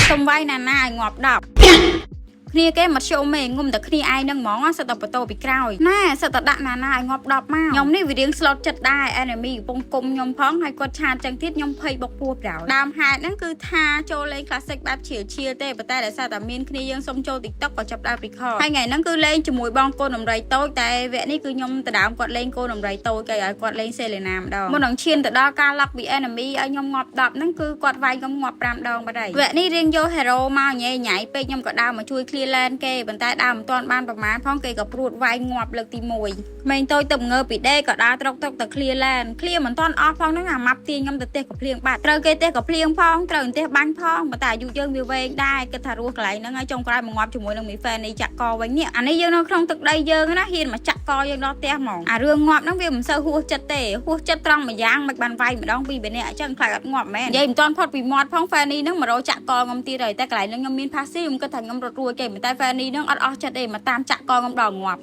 សុំវាយណាណាឲ្យងាប់10គ្នាគេមកជុំឯងងុំតែគ្នាឯងនឹងហ្មងសិតតែបន្ទោពីក្រោយណែសិតតែដាក់ណាណាឲ្យងាប់10មកខ្ញុំនេះវារៀងស្លុតចិត្តដែរ enemy កំពុងគុំខ្ញុំផងហើយគាត់ឆាតចឹងទៀតខ្ញុំភ័យបុកពោះប្រោយដើមហេតុហ្នឹងគឺថាចូលលេង classic បែបchill chill ទេប៉ុន្តែដោយសារតែមានគ្នាយើងសុំចូល TikTok ក៏ចាប់ដើម record ហើយថ្ងៃហ្នឹងគឺលេងជាមួយបងកូនដំរីតូចតែវគ្គនេះគឺខ្ញុំទៅដើមគាត់លេងកូនដំរីតូចគេឲ្យគាត់លេងសេលេណាម្ដងមុននឹងឈានទៅដល់ការ lock ពី enemy ឲ្យខ្ញុំងាប់10ហ្នឹងគឺគាត់វាយខ្ញុំងាប់5ដងបាត់ហើយវគ្គនេះរៀងយក hero មកញ៉ៃញ៉ៃពេកខ្ញុំក៏ដើរមកជួយ clear lane គេប៉ុន្តែដើរមិនទាន់បានប្រមាណផងគេក៏ព្រួតវាយងាប់លើកទី1ក្មេងតូចទៅងើពីដេកក៏ដើរត្រុកត្រុកទៅ clear lane clear មិនទាន់អស់ផងហ្នឹងអាម៉ាប់ទាញខ្ញុំទៅផ្ទះកភ្លៀងបាត់ត្រូវគេផ្ទះកភ្លៀងផងត្រូវផ្ទះបាញ់ផងប៉ុន្តែអាយុយើងវាវែងដែរគិតថារស់កន្លែងហ្នឹងហើយចុងក្រោយមកងាប់ជាមួយនឹងមីហ្វែនេះចាក់កវិញនេះអានេះយើងនៅក្នុងទឹកដីយើងណាហ៊ានមកចាក់កយើងដល់ផ្ទះហ្មងអារឿងងាប់ហ្នឹងវាមិនសូវហួសចិត្តទេហួសចិត្តត្រង់មួយយ៉ាងមិនបានវាយម្ដងពីរបីនាក់អញ្ចឹងខ្លាចអត់ងាប់មែននិយាយមិនទាន់ផុតពីមាត់ផងហ្វែនេះហ្នឹងមករោចាក់កខ្ញុំទៀតហើយតែកន្លែងហ្នឹងខ្ញុំមាន passive ខ្ញុំគិតថាខ្ញុំរត់រួចគេប៉ុន្តែហ្វែនេះហ្នឹងអត់អស់ចិត្តទេមកតាមចាក់កខ្ញុំដល់ងាប់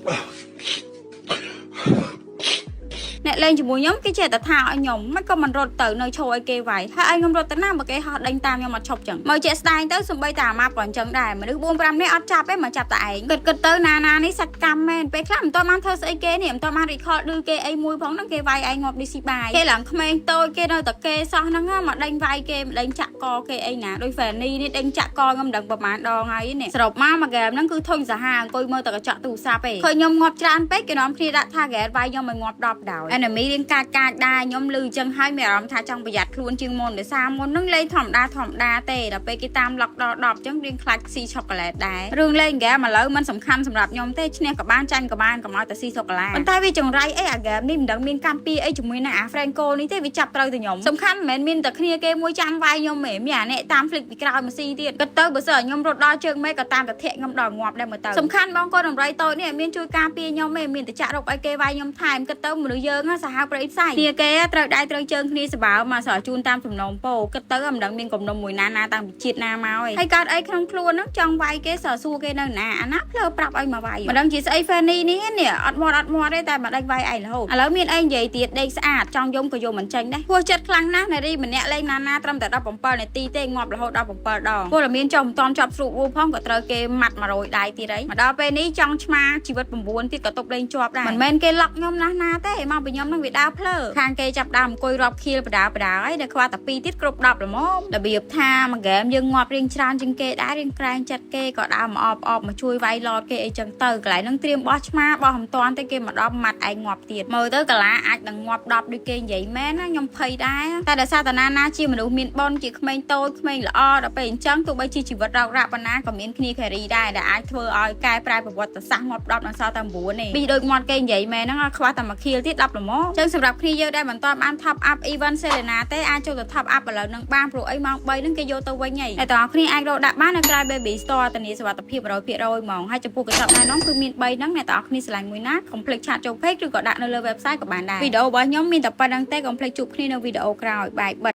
អ្នកលេងជាមួយខ្ញុំគេចេះតែថាឲ្យខ្ញុំមិនក៏មិនរត់ទៅនៅឈរឲ្យគេវាយហើយឲ្យខ្ញុំរត់ទៅណាបើគេហោះដេញតាមខ្ញុំអត់ឈប់ចឹងមកជាក់ស្ដែងទៅសំបីតាអាម៉ាប់ក៏អញ្ចឹងដែរមនុស្ស4 5នាក់អត់ចាប់ទេមកចាប់តែឯងគិតគិតទៅណាណានេះសាច់កម្មមែនពេលខ្លះមិនតបានធ្វើស្អីគេនេះមិនតបាន recall ឌឺគេអីមួយផងហ្នឹងគេវាយឯងងាប់នេះស៊ីបាយគេឡើងក្មេងតូចគេនៅតែគេសោះហ្នឹងមកដេញវាយគេមកដេញចាក់កគេអីណាដូច Fanny នេះដេញចាក់កខ្ញុំមិនដឹងប្រហែលដងហើយនេះសរុបមកមួយហ្គេមហ្នឹងគឺធុញសាហាវអង្គុយមើលតែកញ្ចក់ទូរស័ព្ទឯងឃើញខ្ញុំងាប់ច្រើនពេកគេនាំគ្នាដាក់ target វាយខ្ញុំឲ្យងាប់10ដោយ enemy រៀងកាចកាចដែរខ្ញុំលឺចឹងហើយមានអារម្មណ៍ថាចង់ប្រយ័ត្នខ្លួនជាងមុនដោយសារមុនហ្នឹងលេងធម្មតាធម្មតាទេដល់ពេលគេតាម lock ដល់10ចឹងរៀងខ្លាចស៊ីឆូកូឡេតដែររឿងលេងហ្គេមឥឡូវមិនសំខាន់សម្រាប់ខ្ញុំទេឈ្នះក៏បានចាញ់ក៏បានកុំឲ្យតែស៊ីសូកូឡាប៉ុន្តែវាចង្រៃអីអាហ្គេមនេះមិនដឹងមានកម្មពីអីជាមួយនឹងអា Franco នេះទេវាចាប់ត្រូវតែខ្ញុំសំខាន់មិនមែនមានតែគ្នាគេមួយចាំវាយខ្ញុំទេមានអាអ្នកតាម flick ពីក្រោយមកស៊ីទៀតគិតទៅបើសិនឲ្យខ្ញុំរត់ដល់ជើងមេក៏តាមតែធាក់ខ្ញុំដល់ងាប់ដែរមើលទៅសំខាន់បងកូនដំរីតូចនេះមានជួយការពារខ្ញុំទេមានតែចាក់រកឲ្យគេវាយខ្ញុំថែមគិតទៅមនុស្សយើងសាហាវព្រៃផ្សៃគ្នាគេត្រូវដៃត្រូវជើងគ្នាសបើមកស្រជូនតាមសំណុំពោគិតទៅមិនដឹងមានកំណុំមួយណាណាតាំងពីជាតិណាមកឯងហើយកើតអីក្នុងខ្លួនហ្នឹងចង់វាយគេសសួរគេនៅណាអាណាភ្លើប្រាប់ឲ្យមកវាយមិនដឹងជាស្អី Fanny នេះនេះអត់មាត់អត់មាត់ទេតែមកដេញវាយឯងរហូតឥឡូវមានអីនិយាយទៀតដេកស្អាតចង់យំក៏យំមិនចេញដែរហួសចិត្តខ្លាំងណាស់នារីម្នាក់លេងណាណាត្រឹមតែ17នាទីទេងាប់រហូតដល់7ដងពលមានចុះមិនតាន់ចប់ស្រួលបួផងក៏ត្រូវគេម៉ាត់100ដៃទៀតអីមកដល់ពេលនេះចង់ឆ្មាជីវិត9ទៀតក៏ទប់លេងជាប់ដែរមិនមែនគេលុកខ្ញុំណាស់ណាទេមកពីខ្ញុំនឹងវាដើរភ្លើខាងគេចាប់ដើមអង្គុយរាប់ខៀលបដាបដាហើយដល់ខ្វះតែ2ទៀតគ្រប់10ល្មមរបៀបថាមួយហ្គេមយើងងាប់រៀងច្រើនជាងគេដែររៀងក្រែងចិត្តគេក៏ដើរមកអបអបមកជួយវាយឡតគេអីចឹងទៅកន្លែងហ្នឹងត្រៀមបោះឆ្មាបោះមិនតាន់ទេគេមកដល់ម៉ាត់ឯងងាប់ទៀតមើលទៅកាឡាអាចនឹងងាប់10ដូចគេនិយាយមែនណាខ្ញុំភ័យដែរតែដោយសារតាណាណាជាមនុស្សមានបុណ្យជាក្មេងតូចក្មេងល្អដល់ពេលអញ្ចឹងទោះបីជាជីវិតរោគរ៉ាក់ប៉ុណ្ណាក៏មានគ្នា carry ដែរដែលអាចធ្វើឲ្យកែប្រែប្រវត្តិសាស្ត្រងាប់10ដល់សល់តែ9នេះពីដូចមាត់គេនិយាយមែនហ្នឹងខ្វះតែមួយខៀលទៀត10ល្មមអញ្ចឹងសម្រាប់គ្នាយើងដែលមិនទាន់បាន top up event Selena ទេអាចចូលទៅ top up ឥឡូវហ្នឹងបានព្រោះអីម៉ោង3ហ្នឹងគេយកទៅវិញហើយតែតើគ្នាអាចរកដាក់បាននៅក្រៅ Baby Store ធានាសុវត្ថិភាព100%ហ្មងហើយចំពោះកញ្ចប់ណែនាំគឺមាន3ហ្នឹងអ្នកទាំងអស់គ្នាស្រឡាញ់មួយណាកុំភ្លេច chat ចូល page ឬក៏ដាក់នៅលើ website ក៏បានដែរវីដេអូរបស់ខ្ញុំមានតែប៉ុណ្្នឹងទេកុំភ្លេចជួបគ្នានៅវីដេអូក្រោយបាយបិទ។